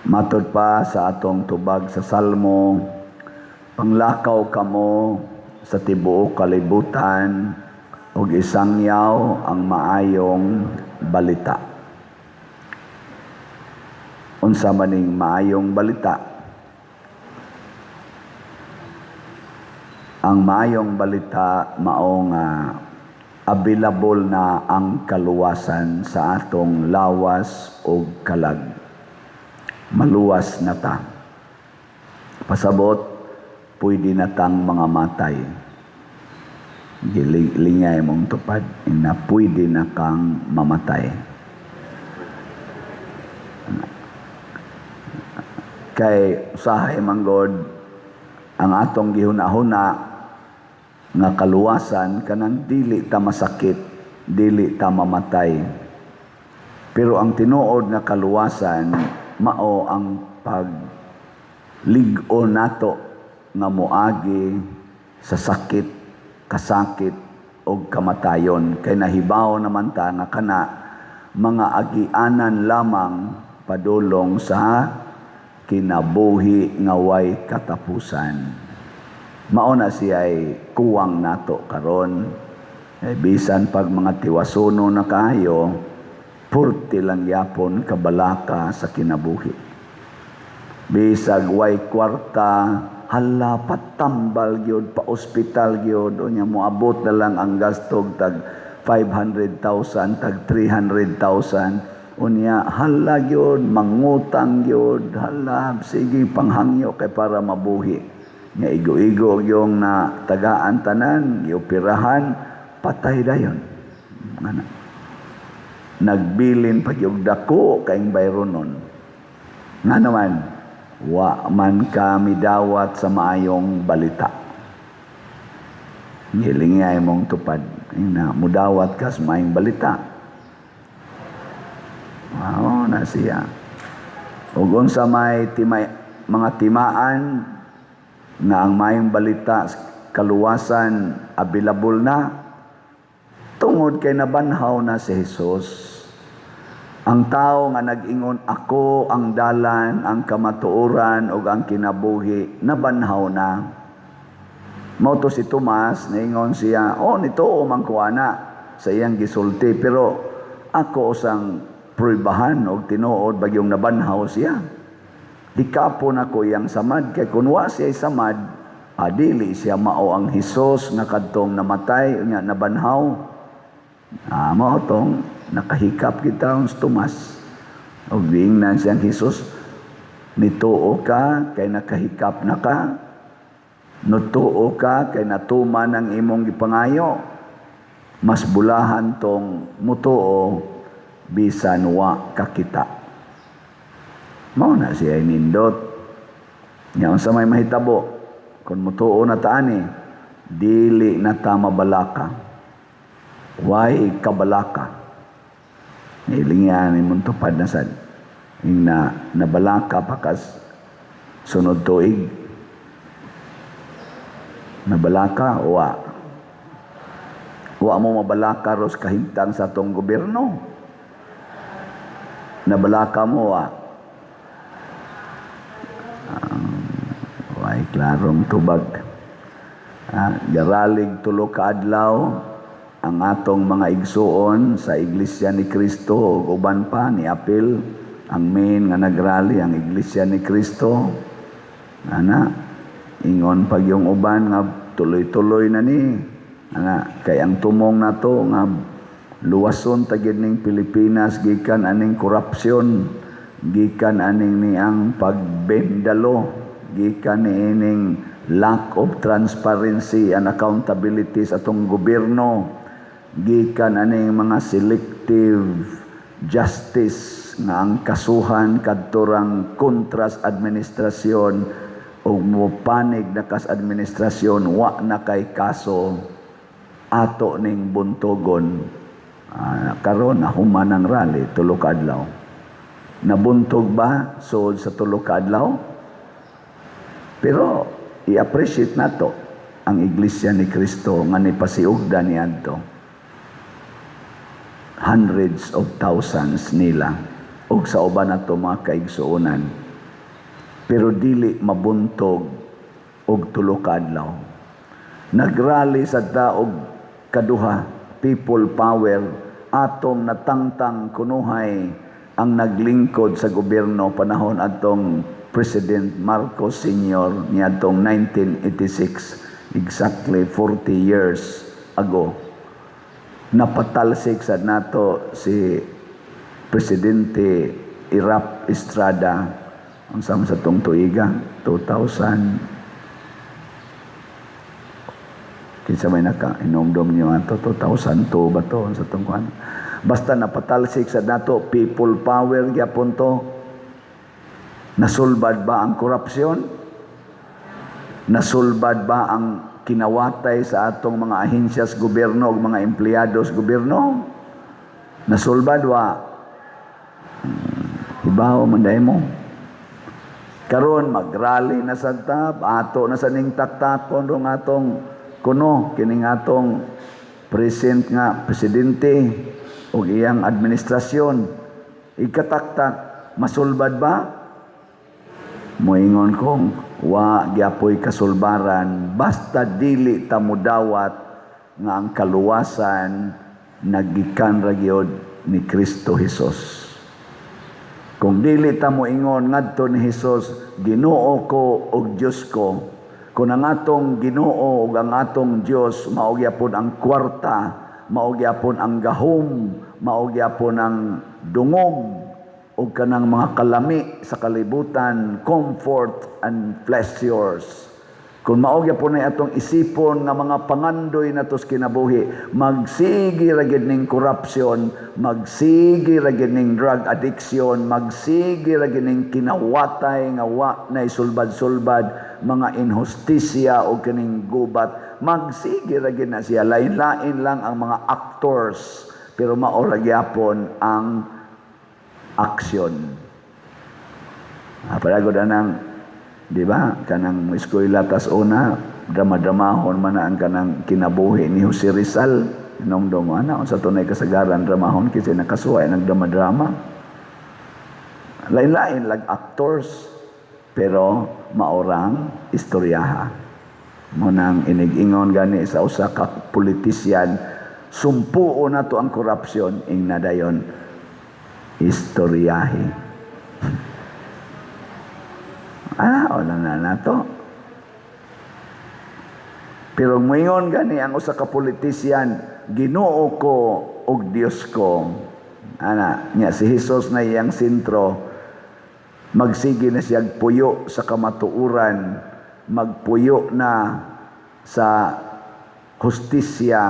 Matod pa sa atong tubag sa Salmo, panglakaw kamo sa tibuok kalibutan ug isangyaw ang maayong balita. Unsa maning maayong balita? Ang maayong balita mao nga available na ang kaluwasan sa atong lawas ug kalag. Maluwas na ta. Pasabot, pwede na tang mga matay. Gilingay mong tupad na pwede na kang mamatay. Kay usahay man God ang atong gihuna-huna nga kaluwasan kanang dili ta masakit, dili ta mamatay. Pero ang tinuod nga kaluwasan mao ang paglig-on nato nga moagi sa sakit, kasakit og kamatayon, kay nahibaw naman ta nga kana mga agianan lamang padulong sa kinabuhi nga way katapusan. Mao na siya'y kuwang nato karon. Eh, bisan pag mga tiwasuno na kaayo, purti lang yapon kabalaka sa kinabuhi. Bisag way kwarta, hala, patambal gyud, pa ospital gyud, unya moabot na lang ang gastog tag 500,000, tag 300,000. Unya hala gyud, mangutang gyud, hala, sige panghangyo kay para mabuhi. Nya igo-igo yung na tagaan tanan, gioperahan, patay dayon. Ana. Nagbilin pa gyud dako kaing bayronon. Nga naman, wa man kami dawat sa maayong balita. Ngilingay mong tupad. Na, mudawat ka sa maayong balita. Mao na siya. Ug unsa may timay, mga timaan nga ang maayong balita kaluwasan available na tungod kay nabanhaw na si Jesus. Ang tao nga nag-ingon, "Ako ang dalan, ang kamatuoran ug ang kinabuhi," nabanhaw na. Mao to si Tomas, naingon siya, "Oh, nituo man ko ana sa iyang gisulti, pero ako usang pruibahan og tinuod bagyong nabanhaw siya. Hikapon ako iyang samad, kay kun wa siya samad, dili siya mao ang Hesus nga kadtong namatay unya nabanhaw." Ah, mao tong nakahikap kita ang Tomas. Og giingnan siyang Hesus, "Nituo ka kay nakahikap na ka. Nutuo ka kay natuman ang imong gipangayo. Mas bulahan tong mutuo bisan wa kakita." Mao na siya nindot. Nya unsa may mahitabo kung mutuo na ta ani, dili na ta mabalaka. Way kabalaka. Nilingyan imong tupad na sad. Ing na nabalaka pa kas sunod tuig. Nabalaka wa. Wa mo mabalaka ros kahimtang sa atong gobyerno. Nabalaka mo wa. Way klarong tubag. Garalig 3 ka adlaw ang atong mga igsuon sa Iglesia ni Cristo ug uban pa ni apil. Ang main nga nagrally ang Iglesia ni Cristo. Ana, ingon pag yung uban nga tuloy-tuloy na ni. Ana, kay ang tumong nato nga luwason ta gyud ning Pilipinas gikan aning korupsyon, gikan aning niang pagbendalo, gikan niining lack of transparency and accountability sa atong gobyerno, gikan aning mga selective justice nga ang kasuhan kadtorang kontra sa administrasyon ug mopanig na kas administrasyon wa na kay kaso, ato ning buntogon. Karon nahuman ang rally 3 ka adlaw. Nabuntog ba sud sa 3 ka adlaw? Pero i-appreciate nato ang Iglesia ni Cristo nga nipasiugda niadto. Hundreds of thousands nila ug sa uban nato mga kaigsuonan. Pero dili mabuntog og 3 ka adlaw. Nagrally sa ta og kaduha, people power, atong natangtang kunuhay ang naglingkod sa gobyerno panahon atong President Marcos Sr. niadtong 1986, exactly 40 years ago. Napatalsik sa nato si Presidente Erap Estrada. Ang sama sa tong tuiga, 2000, kinsa may naka inomdom niyo ato, 2002 ba to sa tong kuan? Basta napatalsik sa nato, people power gyapon to. Nasulbad ba ang korupsyon? Nasulbad ba ang kinawatay sa atong mga ahensyas gobyerno ug mga empleyado sa gobyerno? Nasulbad wa? Hibaw man diay mo. Karon magrally na sa tab, ato na sa ning taktakon rong atong kuno kining atong present nga presidente ug iyang administrasyon. Ikataktak, masulbad ba? Moingon kong wa gyapoy kasulbaran basta dili ta mudawat nga ang kaluwasan nagikan ra gyud ni Kristo Jesus. Kung dili ta moingon ngadto ni Hesus, "Ginoo ko ug Dios ko." Kung ang atong Ginoo ug ang atong Dios mao gyapon ang kwarta, mao gyapon ang gahom, mao gyapon ang dungog ug kanang mga kalami sa kalibutan, comfort and pleasures. Kung mao gyapon ay atong isipon nga mga pangandoy nato sa kinabuhi, magsige ra gyud ning corruption, magsige ra gyud ning drug addiction, magsige ra gyud ning kinawatay nga wa na sulbad-sulbad, mga inhustisya o kining gubat, magsige ra gyud na siya. Lain-lain lang ang mga actors, pero mao ra gyapon ang action. Ah, palagod anang, di ba? Kanang eskwela tas una, drama-dramahon man na ang kanang kinabuhi ni Jose Rizal. Inomdom mo, ana, sa tunay kasagaran, dramahon, kasi nakasuway nagdrama-drama. Lain-lain lag actors, pero maorang istoryaha. Mao nang inig-ingon gani sa usa ka politician, "Sumpuo na to ang korupsyon," ing nadayon, "Istoryahe." Ah, wala na nato. Pero moingon gani ang usa ka politician, "Ginoo ko ug Dios ko." Ana, nya si Jesus na iyang sentro, magsige na siya puyo sa kamatuoran, magpuyo na sa hustisya,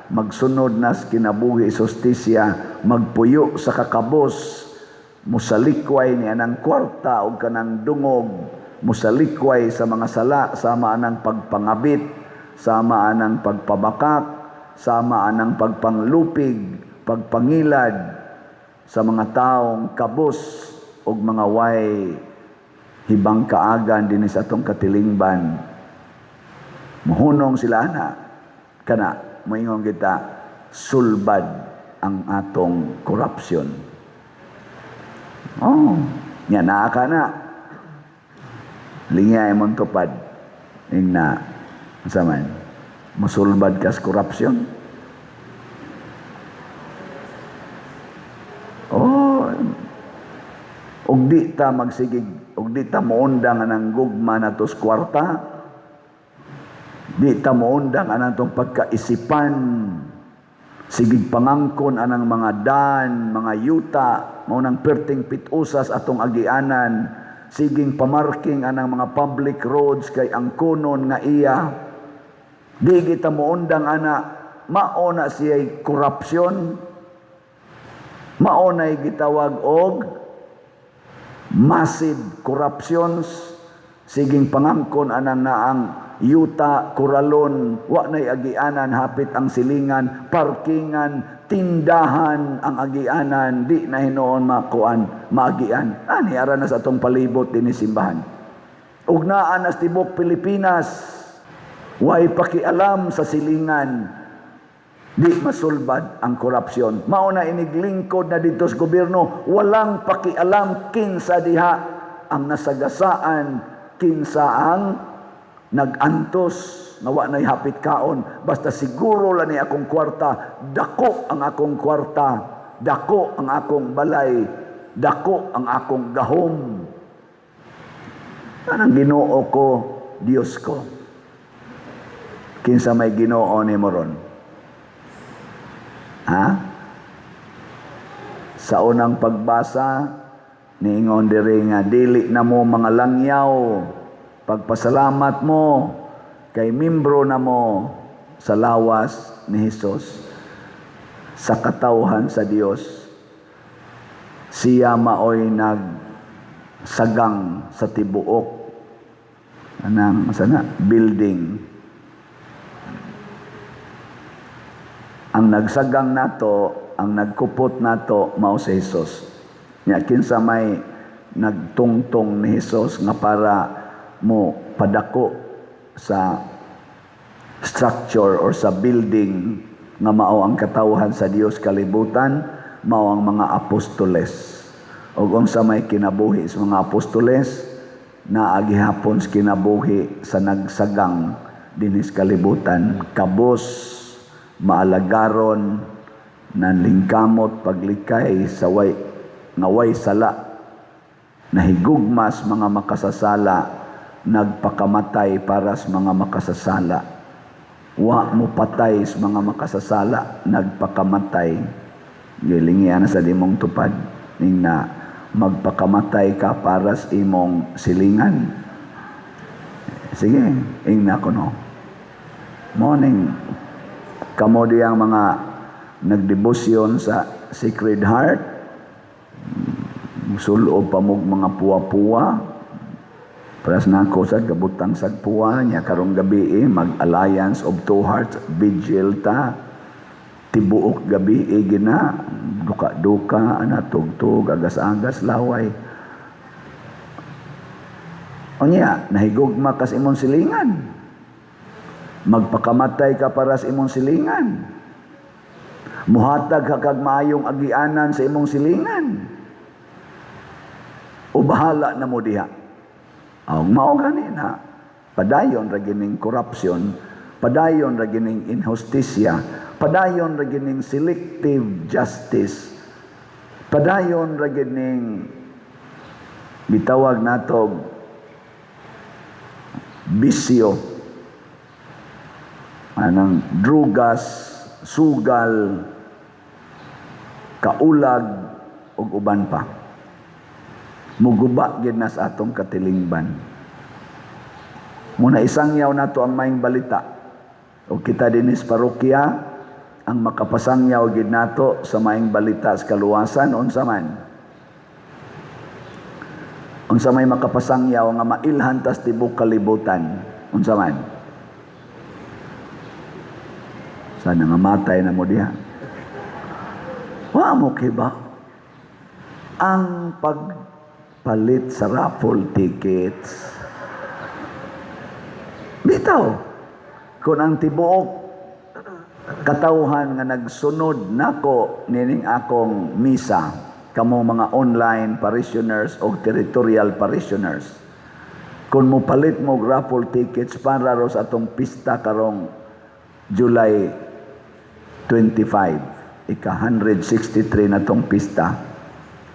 magsunod na sa kinabuhi sa hustisya, magpuyo sa kakabos, musalikway ni anang kwarta o kanang dungog, musalikway sa mga sala, sama anang pagpangabit, sama anang pagpabakak, sama anang pagpanglupig, pagpangilad sa mga taong kabos og mga way hibang kaagan dinhi sa atong katilingban. Muhunong sila ana, kana moingon kita, sulbad ang atong korupsyon. Oh, nya naa ka na. Lingya imong tupad. Ing na, unsa man, musulbad kas korupsyon. Oh, ug di ta magsigig, ug di ta moundang anang gugma nato sa kwarta, di ta moundang anang tong pagkaisipan, sigig pangangkon anang mga dan, mga yuta, mao nang perting pitusas atong agianan, siging pamarking anang mga public roads kay ang kunon nga iya. Di kita moundang ana, mao na siya'y korupsyon, mao na'y gitawag og massive corruptions, siging pangangkon anang naang yuta, kuralon, wa na'y agianan, hapit ang silingan, parkingan, tindahan ang agianan, di na hinuon makuan, maagian. Ani ara na sa atong palibot dinhi simbahan. Ug naa na sa tibok Pilipinas, way pakialam sa silingan, di masulbad ang korupsyon. Mao na iniglingkod na dito sa gobyerno, walang pakialam kinsa diha. ang nasagasaan, kinsa ang nagantos nga wa nay hapit kaon. Basta siguro lang ni akong kwarta, dako ang akong kwarta, dako ang akong balay, dako ang akong gahom. Anang Ginoo ko, Diyos ko. Kinsa may Ginoo nimo ron? Ha? Sa unang pagbasa, niingon diri nga dili na mo mga langyaw. Pagpasalamat mo kay membro na mo sa lawas ni Hesus, sa katawhan sa Dios. Siya maoy nagsagang sa tibuok anang sana building. Ang nagsagang nato, ang nagkupot nato, mao si Hesus. Nya kinsa may nagtungtong ni Hesus nga para mo padako sa structure or sa building nga mao ang katawhan sa Dios kalibutan, mao ang mga apostoles. Ug unsa may kinabuhi sa mga apostoles, naa gihapon sa kinabuhi sa nagsagang dinhis kalibutan, kabos maalagaron, nanlingkamot paglikay sa way nga way sala, nahigugmas mga makasasala, nagpakamatay para sa mga makasasala. Wa mo patay sa mga makasasala, nagpakamatay. Gilingian na sa dimong tupad ning na magpakamatay ka para sa imong silingan. Sige, ingna ko no. Morning, kamo diyang mga nagdebosyon sa Sacred Heart, musulob pa mog mga puwa-puwa. Paras na ako sa gabutang sagpuwa niya karong gabi eh, mag Alliance of Two Hearts vigil ta, tibuok gabi eh, gina duka-duka ana, tugtog, agas-agas, laway. Unya nahigugma kas imong silingan, magpakamatay ka para sa imong silingan, muhatag ka kag maayong agianan sa imong silingan, o bahala na mo diha. Ang mao gani na padayon ra gining corruption, padayon ra gining inhustisya, padayon ra gining selective justice, padayon ra gining gitawag nato bisyo, anang drugas, sugal, kaulag ug uban pa. Muguba gid na sa atong katilingban. Muna isangyaw nato ang maayong balita. O kita dinis parokya, ang makapasangyaw gid nato sa maayong balita sa kaluwasan, unsa man? Unsa may makapasangyaw nga mailhan tas tibok kalibutan, unsa man? Sana nga matay na mo diha. Wa mo kiba ang pagpalit sa raffle tickets. Bitaw, kung ang tibuok katawhan nga nagsunod nako nining akong misa, kamo mga online parishioners o territorial parishioners, kung mopalit mo raffle tickets para ro sa atong pista karong July 25, ika 163 na tong pista,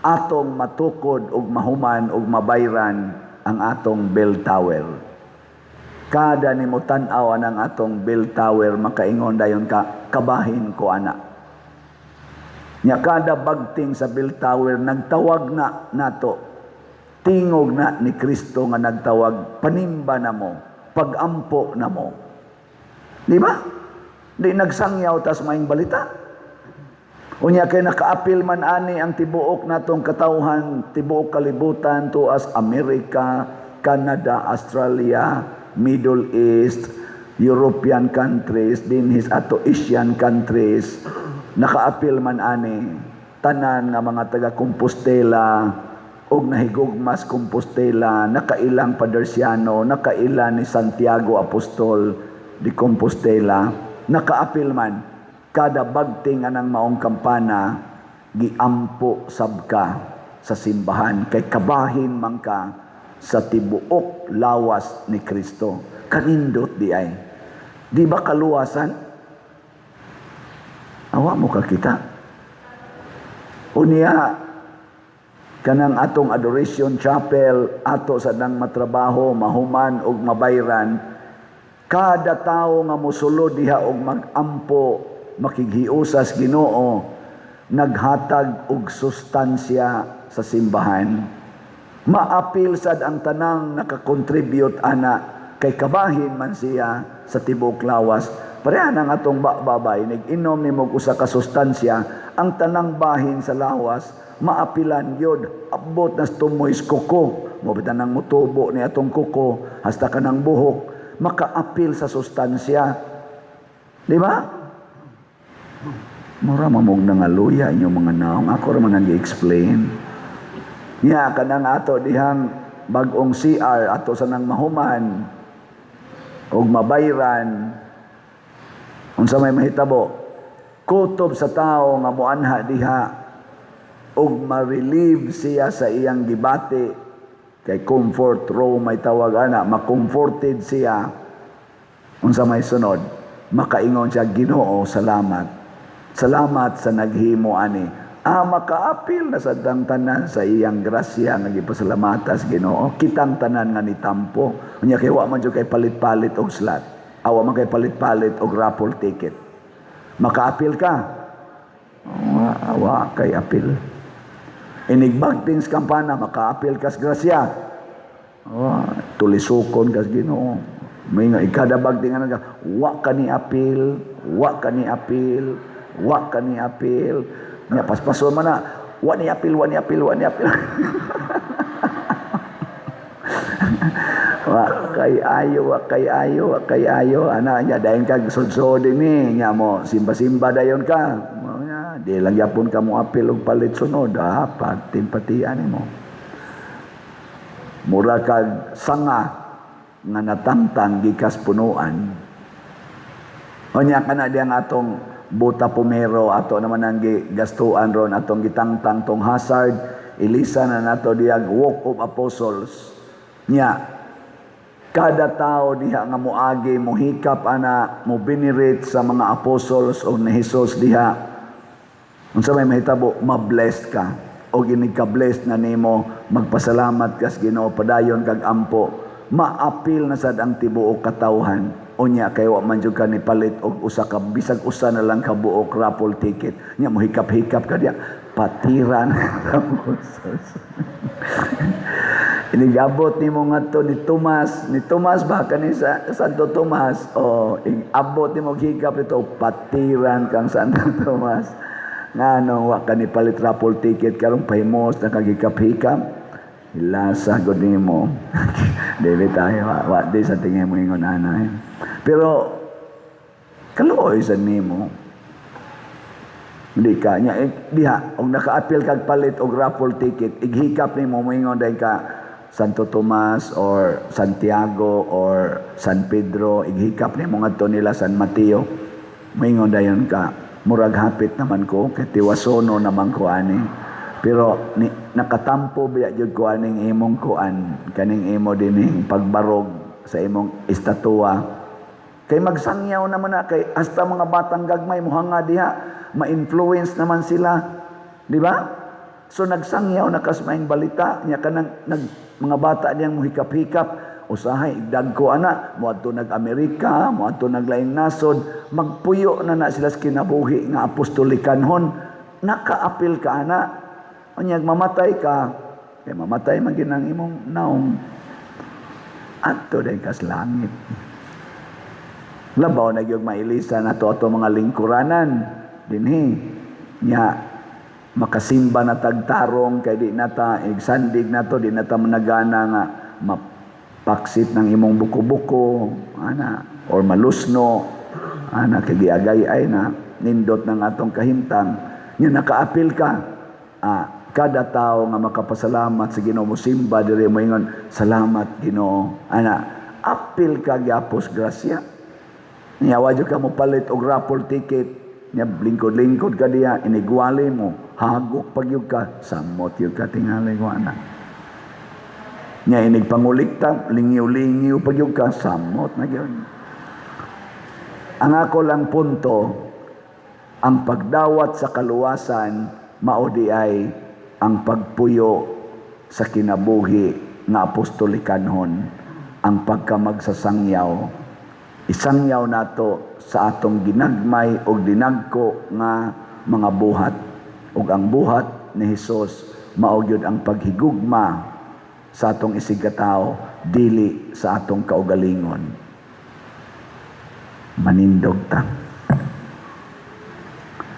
atong matukod og mahuman og mabayran ang atong bell tower. Kada nimo tan-aw ang atong bell tower, makaingon dayon ka, "Kabahin ko ana." Nya kada bagting sa bell tower, nagtawag na nato. Tingog na ni Kristo nga nagtawag, "Panimba na mo, pagampo na mo." Di ba? Di nagsangyaw tas maayong balita. Unya kay nakaapil man ani ang tibuok natong katawhan, tibuok kalibutan, tuas Amerika, Canada, Australia, Middle East, European countries, dinhis ato Asian countries, nakaapil man ani tanan nga mga taga Compostela og nahigugmas Compostela, nakailang Padersiano, nakaila ni Santiago Apostol di Compostela, nakaapil man kada bagting anang maong kampana, giampo sab ka. sa simbahan kay kabahin man ka sa tibuok lawas ni Kristo. Kanindot diay. Di ba kaluwasan? Awa mo kakita. Unya, kanang atong Adoration Chapel, ato sa nang matrabaho, mahuman og mabayran, kada tawo nga mosulod diha og magampo, makighiusas Ginoo, naghatag og sustansya sa simbahan. Maapil sad ang tanang nakakontribute ana kay kabahin man siya sa tibuok lawas. Pareha nang atong babay, inig-inom nimo og usa ka sustansya, ang tanang bahin sa lawas maapilan gyud, abot na sa tumoy sa kuko. Mo bitan nang mutubo ni atong kuko hasta kanang buhok makaapil sa sustansya. Di ba? Mura mamog nangaluya inyong mga naong. Ako ra man ang gi-explain. Nya kanang ato dihang bag-ong CR, ato sa nang mahuman og mabayran, unsa may mahitabo? Kutob sa tao nga moanha diha og ma-relieve siya sa iyang gibati kay comfort row may tawag ana, ma-comforted siya. Unsa may sunod? Makaingon siya, "Ginoo, salamat, salamat sa naghimo ani." Makaapil na sa tanan sa iyang grasya nga gipasalamatas Ginoo. Kitang tanan nga nitampo. Unya kay wa man jud kay palit-palit og slot, awa man kay palit-palit og raffle ticket. Makaapil ka? Wa, wa kay apil. Inigbagting sa kampana, makaapil kas grasya? Wa, tulisukon kas Ginoo. May nga ikada bagting ano ka, wa ka ni apil, wa ka ni apil, wa ka ni apil. Nya paspaso man na, wa ni apil, wa ni apil, wa ni apil. Wa kay ayo, wa kay ayo, wa kay ayo. Ana nya dayon kag sudsod ni nya mo simba-simba dayon ka. Mo nya di lang yapon ka mo apil og palit sunod, ah, patimpatian nimo. Mura kag sanga nga natangtang gikas punuan. Unya kana diyang atong buta pumero, ato naman ang gigastuan ron, atong gitangtang tong hazard, ilisa na nato diyang Walk of Apostles. Nya kada tao diha nga moagi, mohikap ana, mo venerate sa mga apostles o ni Jesus diha, unsa may mahitabo? Ma-blessed ka. Og inig ka blessed na nimo, magpasalamat kas Ginoo, padayon kag ampo, maapil na sad ang tibuok katawhan. Unya kay wa man jud ka ni palit og usa ka, bisag usa na lang ka buok raffle ticket. Nya mo hikap-hikap ka diya, patiran. Inigabot nimo ngadto ni Tomas, ni Tomas ba kani sa Santo Tomas, o abot nimo hikap ito, patiran kang Santo Tomas. Ngano wa ka ni palit raffle ticket karong pahimos na kagikap-hikap? Hilasa gud nimo. Dili tayo wa, wa di sa tingin mo ingon ana. Pero kaluoy sa nimo. Hindi ka nya eh, diha og nakaapil kag palit og raffle ticket, ighikap nimo, moingon dahil ka Santo Tomas or Santiago or San Pedro, ighikap nimo ngadto nila, San Mateo, moingon dayon ka, "Murag hapit naman ko kay tiwasono naman ko ani." Pero ni, nakatampo biya jud ko aning imong kuan, kaning imo dining pagbarog sa imong estatua. Kay magsangyaw naman na kay hasta mga batang gagmay muhanga diha, ma-influence naman sila, di ba? So nagsangyaw na kas maing balita nya kanang nag mga bata diyang muhikap-hikap, usahay dagko ana, moadto nag Amerika, moadto nag laing nasod, magpuyo na na sila sa kinabuhi nga apostolikanhon. Nakaapil ka ana. Unyag mamatay ka, kay mamatay man ginang imong naong, adto day kas langit. Labaw na gyud mailisa nato ato mga lingkuranan dinhi. Nya makasimba na tagtarong kay di nata igsandig nato, di nata managana nga mapaksit ng imong buko-buko ana or malusno ana kay giagay ay na nindot ng atong kahimtang. Nya nakaapil ka, kada tao nga makapasalamat sa Ginoo, mosimba diri, moingon, "Salamat, Ginoo," ana apil ka gyapos grasya. Nya wa jud ka mo palit og raffle ticket. Nya lingkod-lingkod ka diya, inigwali mo. Hagok pa gyud ka, samot gyud ka tingali ko ana. Nya inig pangulikta, lingiw-lingiw pa gyud ka, samot na gyud. Ang ako lang punto, ang pagdawat sa kaluwasan mao diay ang pagpuyo sa kinabuhi nga apostolikanhon, ang pagkamagsasangyaw. Isangyaw nato sa atong ginagmay o dinagko nga mga buhat, ug ang buhat ni Hesus mao gyud ang paghigugma sa atong isigkatao, dili sa atong kaugalingon. Manindog ta.